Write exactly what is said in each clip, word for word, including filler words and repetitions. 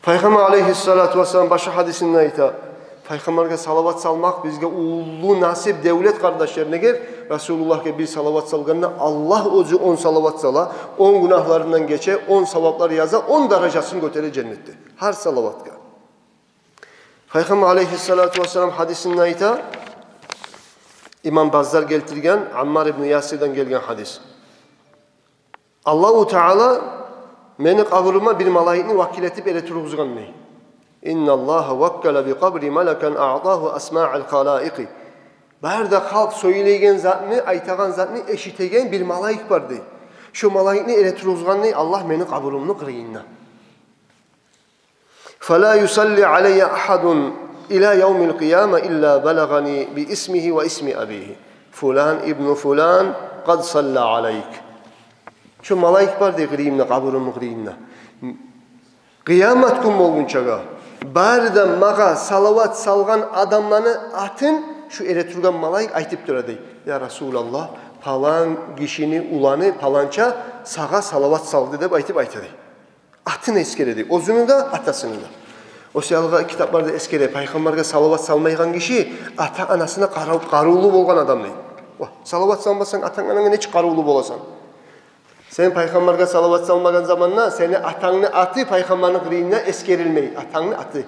Пайхаммар алейгьиссалату вассалам башгъа гьадисинде айта: пайхаммаргъа салават салмакъ бизге уллу насип, девлет, къардашлар. Неге? Расулуллагьгъа бир салават салгъанда, Аллагь оьзю он салават сала, он гюнагьларындан гече, он саваплар яза, он даражасын гётере женнетде гьар салаватгъа. Пайхаммар алейгьиссалату вассалам гьадисинде айта, имам Баззар гелтирген, Аммар ибну Ясирден гелген гьадис. Аллагьу Таала мени къабурума бир малайикни вакил этип эретургъузгъан дей. «Инналлагьа ваккала би къабри малакан аътагьу асмаъал халаикъи». Бары да халкъ сёйлейген затны, айтагъан затны эшитеген бир малайик бар дей. Шо малайикни эретургъузгъан дей Аллагь мени къабурумну къырыйына. «Фала юсалли алайя агьадун ила явмил къияма илла балагъани би исмигьи ва исми абигьи. Фулан ибну фулан къад салла алайк». Шо малайик бар дей къырыйымда, къабурумну къырыйында. Къыямат гюн болгъунчагъа бары да магъа салават салгъан адамланы атын шо эретургъан малайик айтып тура дей. «Я Расулаллагь, палан гишини уланы паланча сагъа салават салды», — деп айтып айта дей. Атын эсгере дей, оьзюню де, атасыны да. О саялы китапларда эсгере: пайхаммаргъа салават салмайгъан гиши ата-анасына къарав-, къарувлу болгъан адам дей. Ва, салават салмасанг, атанг-ананга нечик къарувлу боласан? Сен пайхаммаргъа салават салмагъан заманда сени атангны аты пайхаммарны къырыйында эсгерилмей, атангны аты.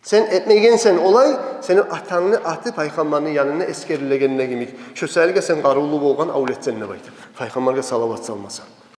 Сен этмегенсен олай, сени атангны аты пайхаммарны янында эсгерилегенде йимик. Шо саялы сен къарувлу болгъан авлетсен деп айта. Пайхаммаргъа салават салмасанг.